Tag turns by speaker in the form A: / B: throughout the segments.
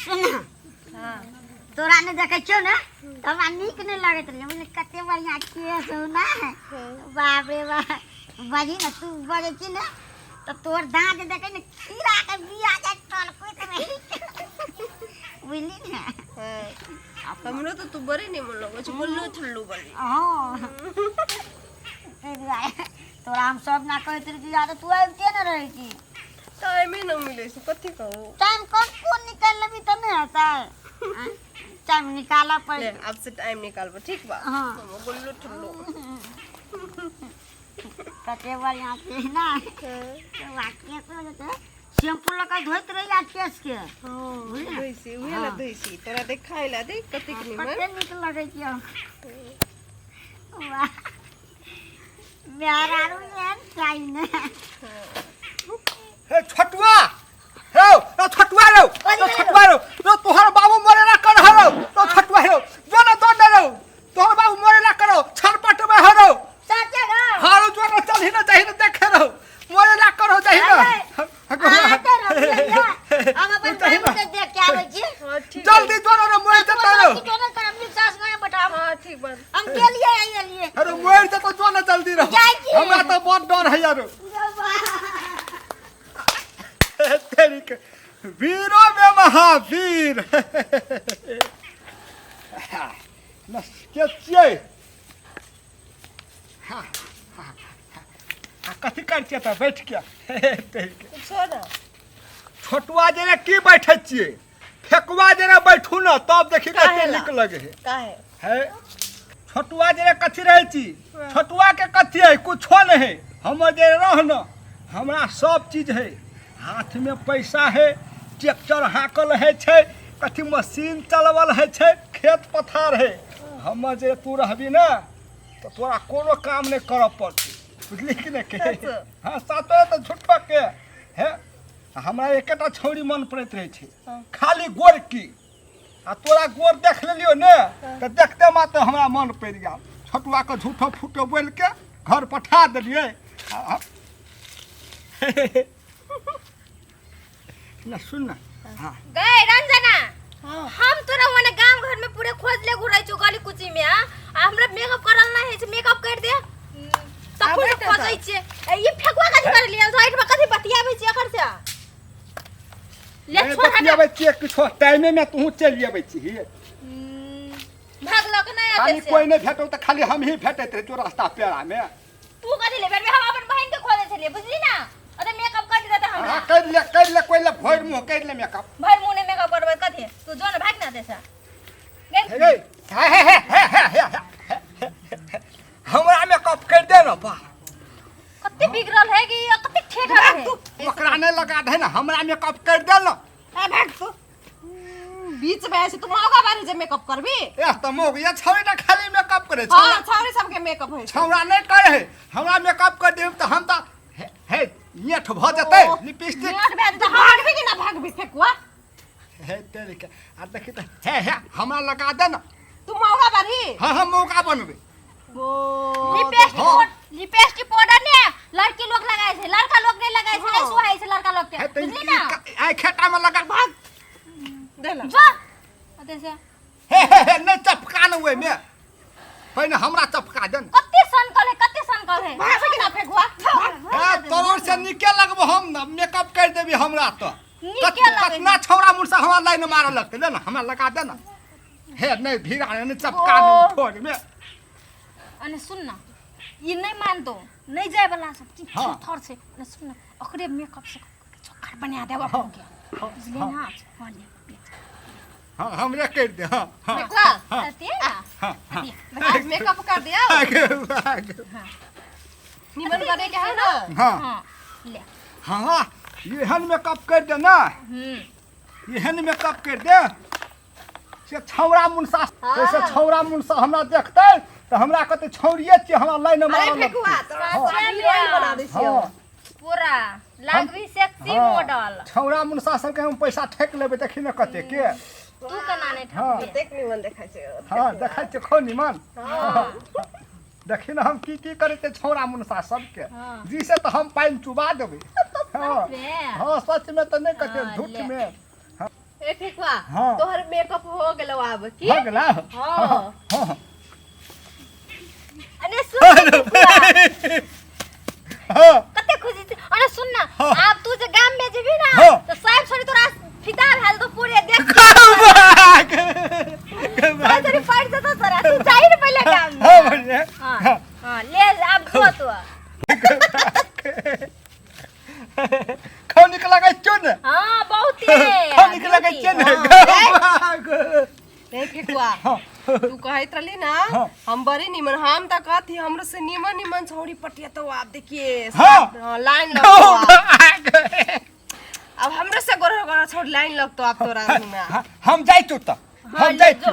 A: सुन तोरा नहि देखै छियौ ने तऽ हमरा नीक नहि लगैत रहै बुझलियै कते बढ़िआँ केस हौ ने बाप रे बाप बजही ने तू बजै छी ने तऽ तोहर दाँत जे देखै ने खीराके बिया जाइ टलकैत रहै बुझली ने
B: हाँ। हमरो तो तू बड़े निमन लगै छौ गुल्लू थुल्लू बड़ी
A: हँ ताहि दुआरे तोरा हम सब ना कहैत रही कि तू आबिते ने रहै छी
B: टाइमे न मिलै छै कथी कहू
A: टाइम कोन कोन निकालि लेबही तऽ नहि हेतै आँय? टाइम निकालऽ
B: ले
A: पड़ै
B: आब से टाइम निकालबो ठीक बा
A: हाँ।
B: हम गुल्लू ठुल्लू
A: कते बढ़िआँ छै ने वाक्य शैम्पू लऽ कऽ धोइत रही आ केश के
B: हाँ धोइ छी उहे ला धोइ छी तोरा देखाइ ला देख कतेक निमन
A: कते नीक लगै छै वाह मेहरारू एहन चाही ने
C: हे छोटुआ हे ओ छोटुआ रो ओ छोटुआ रो रो तोहर बाबू मरे ना कर हरो रो छोटुआ रो जो ना दौड़ रो तोहर बाबू मरे ना करो छरपट में हरो
A: सचे गो
C: हारो जो ना चल ही ना जाही ना देखे रहो मरे ना करो जाही ना
A: अहाँ तऽ रहिए हम अपन बाबू के देख के आबै छी
B: हाँ ठीक
C: जल्दी जो ना मर जता रो
A: की दोनों करम नी सास में बैठाम
B: हाँ ठीक बा
A: हम के लिए आई लिए
C: अरे मर जता जो ना जल्दी रहो
A: जाइ छी।
C: हमरा तो बहुत डर है यार तेरी के वीरों में महावीर न के छियै हाँ, हाँ, हाँ। कथी करै छियै तऽ बैठ के तेरी के
B: कुछो ना
C: छोटुआ जेना की बैठे छियै फेकुआ जेना बैठू ने तब देखी कते
B: काहे ला?
C: नीक लगे है
B: काहे
C: है छोटुआ जेना कथी रहै छी छोटुआ के कथी है कुछो नहीं है हमर जे रह न हमरा सब चीज है हाथ में पैसा है ट्रैक्टर हाँकल है छै कथी मशीन चलबल है छै खेत पथार है हमर जे तू रहबी ने तऽ तोरा कोनो काम नहि करऽ पड़तै बुझली कि नहि
B: सच?
C: हाँ सातो तऽ झूठो के हे हमरा एकेटा छौड़ी मन पड़ैत रहै छै खाली गोरकी आ तोरा गोर देख लेलियो ने तऽ देखते मात्र हमरा मन पड़ि गेल छोटुआके झूठो फूटो बोलि के घर पठा देलियै ना सुन ना हाँ
D: गए रंजना
B: हाँ
D: हम तोरा ओने गांव घर में पूरे खोज ले घुरै छु गली कुची में आ आ हमरा मेकअप करल ना है छै मेकअप कर दे तखन
B: आबै तऽ
D: खोजै छियै ए, ई फेकुआ कथी कर लियल साइड में कथी बतियाबै छियै एकर से ले
C: ए,
D: छोड़ हटा
C: बतियाबै छियै किछो टाइमे में तू चलि अबै छी
D: भाग लऽ के नहि
C: खाली
D: आते से
C: कोई नहि भेटौ तऽ खाली हमही भेटैत रही रास्ता पेड़ा में
D: तू कथी ले भेटबे हम अपन बहिन के खोजै छलियै बुझली ना अरे मेकअप कर देता हमरा
C: हाँ कर ले कर ले कोई ले भरि मुँह कर ले मेकअप
D: भरि मुँह नहि मेकअप करबै कथी तू जो ने भाग ना देसा
C: हे गे हे हे हे हे हे हे हे हमरा मेकअप कर दे ना बा
D: कते बिगड़ल है कि कते ठेठ है
C: ओकरा नहीं लगा दे ना हमरा मेकअप कर दे ना
B: ए भाग तू बीच में ऐसे तू मौका बारी जे मेकअप करबी
C: ए त मौगिया छौड़ी ना खाली मेकअप करे
B: हां
C: छौड़ा
B: छौरी सबके मेकअप होय छै
C: छौड़ा नहीं करे है हमरा मेकअप कर देब त हम त हे हे नेठ भ जतै लिपस्टिक
D: नेठ भए
B: तू भागबी कि ना भागबी फेकुआ
C: हे तेरी के आ देखी त हे हे हमरा लगा दे ना
B: तू मौका बारी
C: हाँ हम मौका बनबे
B: ओ
D: लिपस्टिक
C: हाँ।
D: लिपस्टिक पाउडर ने लड़की लोग लगाए छै लड़का लोग नहीं लगाए छै नहीं
B: हाँ।
D: सुहाय छै लड़का लोग के
C: हे त
D: बुझली ना
C: आई खेता में लगा भाग
B: देला
D: जो अते से
C: हे हे हे नहीं चपका न ओय में पहिने हमरा चपका दे न
D: कते सनकल है कते सनकल है
B: भागबी कि ना फेकुआ भाग
C: हे तोर से निके लगबो हम न मेकअप कर देबी हमरा तो
D: नीके लगै
C: कतना छौड़ा मुरसा हमरा लाइन मारऽ लगतै ले न हमरा लगा दे न हे नहीं भीड़ा नहीं चपका
D: ओ।
C: नहीं ठोर में
D: अने सुन ना ई नहीं मानतो नहीं जाए वाला सब चीज
C: हाँ।
D: थर से अने सुन ना ओकरे मेकअप से चक्कर बना देब अपन के बुझलिए ना हाँ ले ले।
C: हाँ हमरे कर दे हाँ हाँ
B: फेकुआ
D: अते ना
C: हाँ हाँ
B: आज मेकअप कर दिया
C: आगे आगे
B: निमन करे के है ना
C: हाँ
D: हाँ ले
C: हाँ एहन मेकअप कर दे ना
D: हम्म
C: एहन मेकअप कर दे से छौड़ा मुनसा से छौड़ा मुनसा हमरा देखतै तऽ हमरा कहतै छौड़िए छियै हमरा लाइन
B: अरे
C: मारऽ
B: फेकुआ
C: लगतै
B: तोरा
C: हाँ।
B: हीरोइन बना दै छियौ
C: हाँ
D: पूरा लागबी सेक्सी
C: हाँ।
D: मॉडल
C: छौड़ा मुनसा सबके हम पैसा ठकि लेबै देखी ने कते के
D: तू केना नहीं
C: हाँ।
D: ठकबे
B: कतेक निमन देखै छै
C: हाँ देखै छियै खौ निमन देखी ने हम की की करै छियै छौड़ा मुनसा सबके
D: हाँ।
C: जी से तऽ हम पानि चुबा देबै हाँ
D: सच में?
C: हाँ सच में तऽ नहि कहते
D: हाँ,
C: झूठ
D: ले।
C: में
B: ए फेकुआ
C: हाँ।
B: तोहर मेकअप हो गेलो आब की
C: हो गेला
B: हाँ।
C: हाँ
D: अरे सुन फेकुआ,
C: हाँ
D: कते खुशी छै। अरे सुन ना
C: हाँ।
D: आब तू जे गाम में जेबी ना
C: हाँ।
D: तो सब छोरी तोरा फिदा भए जेतौ पूरे देख सब छोरी पड़ जेतौ तोरा तू जाही ने पहिले गाम में
C: हाँ बढ़िया
D: हाँ हाँ ले आब जो तू
C: खाउ निक लगै छौ ने
D: हाँ बहुत
C: खाउ निक लगै छै ने
B: ए फेकुआ
C: हाँ।
B: तू कहैत रहली ना
C: हाँ।
B: हम बड़ी निमन हम त कहती हमरो से निमन निमन छौड़ी पटिया तो आप देखिए
C: हाँ।
B: हाँ, लाइन लगतो आप। अब हमरो से गोर गोर छौड़ी लाइन लगतो आप तोरा में
C: हम जाइ छौ तऽ हम जाइ
D: जो,
C: छौ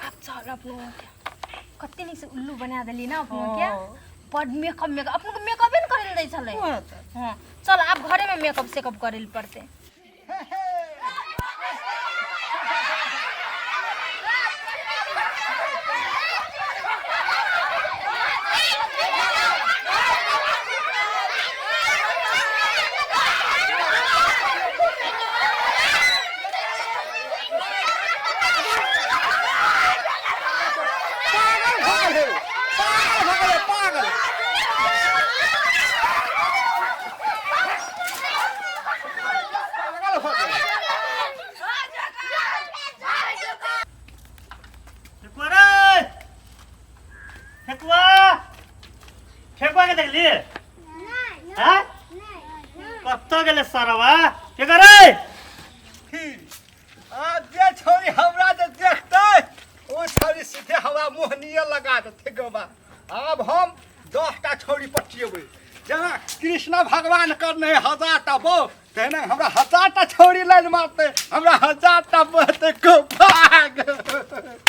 D: आब चल अपनो के कते नीक से उल्लू बना देली ना अपनो के बड मेकअप मेकअप अपनो के मेकअपे ने करे दै छलै
B: उएह तऽ।
D: हाँ चल आब घरे में मेकअप सेकअप करे ले पड़तै
C: पागल भऽ गेलै पागल भऽ गेलै पागल पागल भऽ गेलै
E: ठेकुआ रे ठेकुआ ठेकुआ के देखली हैं कतऽ गेलै सरवा के करे
C: आ जे छौरी हमरा जे देखतै ओ छौरी सीधे हमरा मोहनिए लगा देतै गोबा आब हम 10 टा छौरी पटिएबै जेना कृष्ण भगवान करने 1000 टा बो तहिना हमरा 1000 टा छौरी लाइन मारतै हमरा 1000 टा बहतै गोपाग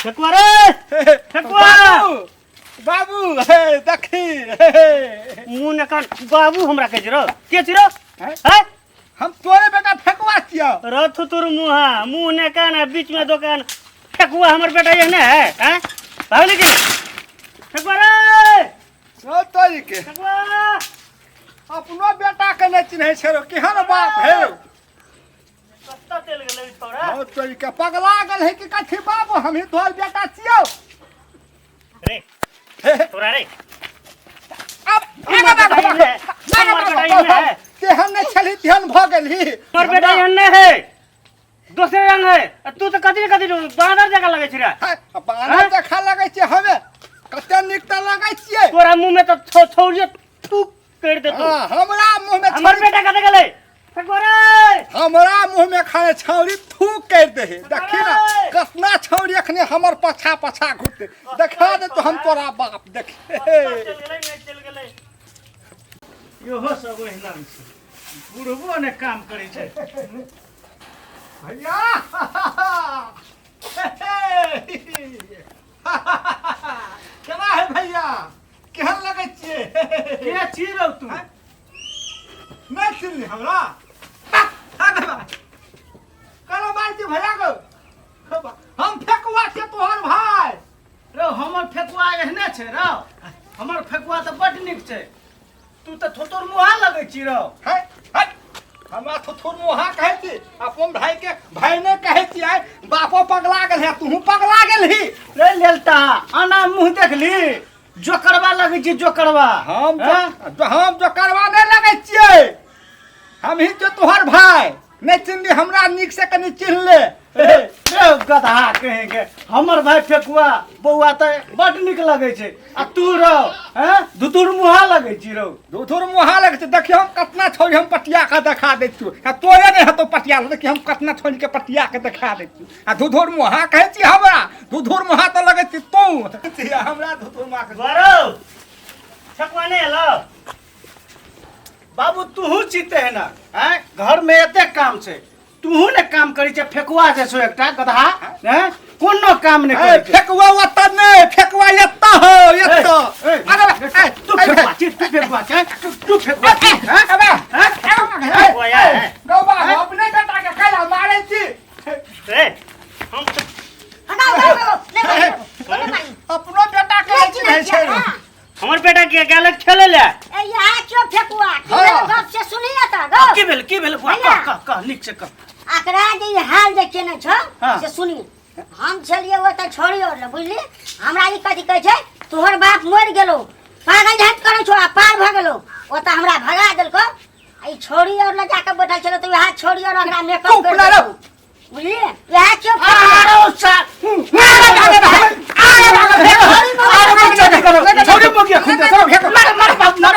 E: ठेकुआ रे ठेकुआ!
C: बाबू बाबू हे देखी हे, हे।
E: मुँह ने कान बाबू हमरा कहै छै रौ के छी रौ
C: हैं?
E: हैं
C: हम तोरे बेटा फेकुआ छियौ
E: रथ तोर मुँहा मुँह ने कान आ बीच में दोकान ठेकुआ हमर बेटा एहने है हैं भागली की ठेकुआ रे
C: रौ तोरी के
E: ठेकुआ
C: अपनो बेटा के नहि चिन्है छै रौ केहन बाप हे रौ
E: कत्ता चलि गेलै ई छौड़ा
C: रौ तोरी के पगला गेल है कि कथी बाबू हमही तोहर बेटा छियौ
E: रे
C: हे, हे,
E: तोरा रे
C: अब
E: हमर बेटा एहने है हमर बेटा एहने है
C: तेहन नहि छलही तेहन भऽ गेलही
E: हमर बेटा एहने है दोसरे रंग है आ तू तऽ कथी ने कथी बानर जकाँ लगै छै रे
C: है, बानर जकाँ लगै छै हमे कते नीक तऽ लगै छियै
E: तोरा मुँह में तऽ छौड़िए थूक कर देतो
C: हाँ, हमरा मुँह में
E: हमर बेटा कतऽ गेलै ठेकुआ रे
C: हमरा मुँह में खाने छौरी थूक कर दे देखी ना कतना छौरी अखने हमर पछा पछा घुरते देखा दे तो हम तोरा बाप देख
E: चल गेलै नहि चल गेलै इहो सब ओहिना छै बुढ़बो ने काम करै छै
C: भैया केना है भैया केहन लगै छियै
E: के छी रौ तू
C: नहि चिन्हली हमरा कहलो मार छी भैया को हम फेकुआ छियै तोहर भाय
E: रौ हमर फेकुआ एहने छै रौ हमर फेकुआ तऽ बड नीक छै तू तऽ थोथोर मुहा लगै छी रौ
C: है है हमरा थुथुर मुहा कहै छी अपन भाई के भाई नहि कहै छी आइ बापो पगला गेल है तूहू पगला गेलही
E: रे लेलता आना मुँह देखली जोकरवा लगै छी जोकरवा
C: हम
E: हैं?
C: जो हम जोकरवा नहि लगै छियै हम ही जो तोहर भाई नहि चिन्हली हमरा नीक से कनि चिन्ह ले
E: रे गदहा कहेंगे हमर भाई फेकुआ बौआ तऽ बड नीक लगै छै आ तू रौ हैं धुतुर मुहा लगै छी रौ
C: धुथुर मुहा लगै छै देखियौ हम कतना छोड़ी हम पटिया के देखा दै छियौ आ तोरे नहि हेतौ पटिया देखियौ हम कतना छोड़ी के पटिया के देखा दै छियौ आ धुधुर मुहा कहै छी हमरा धुधुर मुहा तऽ लगै छी तू हमरा धुधुर मुहा कहै छी।
E: गौरव ठकुआ नहि एलौ बाबू तूहू जीते है ना हैं घर में एते काम छै तूहू ने काम करै छै फेकुआ जे छौ एकटा गदहा हैं कोनो काम नहि
C: ए,
E: करै छै
C: फेकुआ ओतऽ नहि फेकुआ एतऽ हो एतऽ
E: ए,
C: अरे ए,
E: तू फेकुआ छी तू फेकुआ छै तू फेकुआ छी हैं?
C: अबे,
E: हैं?
C: ए, ए, गौबा अपने बेटा के कैला मारै छी
E: ए, हम तऽ
A: हटाओ हटाओ नहीं मारियो नहीं मारियो
C: अपनो बेटा के
A: नहीं
C: चिन्है छै
A: हाँ।
E: हमर बेटा के गेलक खेले ले
A: ए यहाँ चो
E: भेल की भेल बुआ?
A: भैया।
E: कह कह कह नीक से कह।
A: एकरा जे ई हाल जे केने छौ
E: हाँ।
A: से सुनी, हम छलियै ओतऽ छोड़ी और ले, बुझली? हमरा ई कथी कहै छै, तोहर बाप मरि गेलो, पागल झाँट करै छौ आ पार भऽ गेलो। ओतऽ हमरा भगा देलको आ ई छोड़ी और ले जाके बैठल छलो, तऽ वएह छोड़ी और ओकरा मेकअप
C: चुप
A: कर
C: ना रहो।
A: देलको, बुझलियै? वएह चुप
E: आरो सा छोड़ी मोगिया खुद चलो भेक मार मार बाप मार।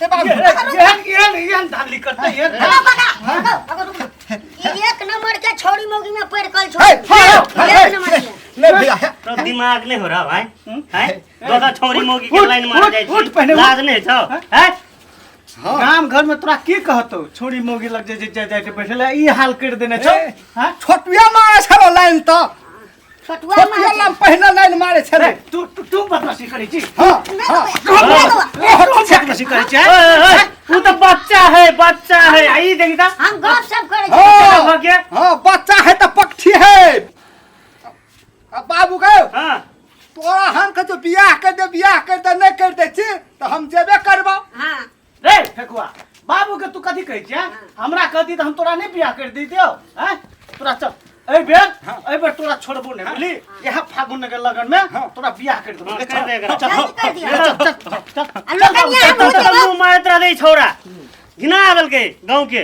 E: एहन एहन एहन धाली करते एहन।
A: एक नंबर के छोड़ी मोगी में पड़ कल छोड़ी एक नंबर के।
C: नहीं भैया।
F: तो दिमाग नहीं हो रहा भाई हैं? दोसर छौरी मोगी के
E: उठ,
F: लाइन मार
E: उठ,
F: जाइ
E: उठ
F: छी,
E: पहिने, उठ।
F: लाज नहीं छौ हैं?
E: गाम घर में तोरा की कहतो, छोड़ी मोगी लग जाय जाय जाय बैठल है, ई हाल कर देने छौ।
C: ए।
E: हैं?
C: छोटुआ मारे छलो लाइन तऽ।
A: छोटुआ
C: छोटुआ
A: मार
C: लाइन पहिने लाइन मारे छलै।
E: तू तू तू बदमाशी करै छी?
C: हाँ हाँ।
E: तू बदमाशी करै छी?
F: ओए, ओए, तू तो बच्चा है, बच्चा है। आ ई देखी त
A: हम गप सप करै छी।
C: हाँ
F: भऽ गेल।
C: हाँ, बच्चा है तऽ पक्षी है। आ बाबू गो,
F: हाँ।
C: तोरा हम कहै छौ बियाह कर दे, बियाह कर दे, नहि कर दै छी तऽ हम जेबे करबौ।
A: हाँ।
E: रे फेकुआ, बाबू के तू कथी कहै छियै? हमरा कहती तऽ हम तोरा नहि बियाह कर दैतियौ? हैं? तोरा चल एहि बेर, एहि बेर तोरा छोड़बो नहि, बुझली? इएह फागुन के लगन में तोरा बियाह कर देबो।
F: हाँ,
E: चल,
F: कर दे एकरा।
E: चल,
A: जल्दी कर दिअ।
E: चल, चल, चल, चल।
A: आ लोकनिया हम
F: तब
A: हो
F: तक
A: जेबो।
F: मुँह मारैत रहलै छौड़ा, घिना देलकै गाँव के।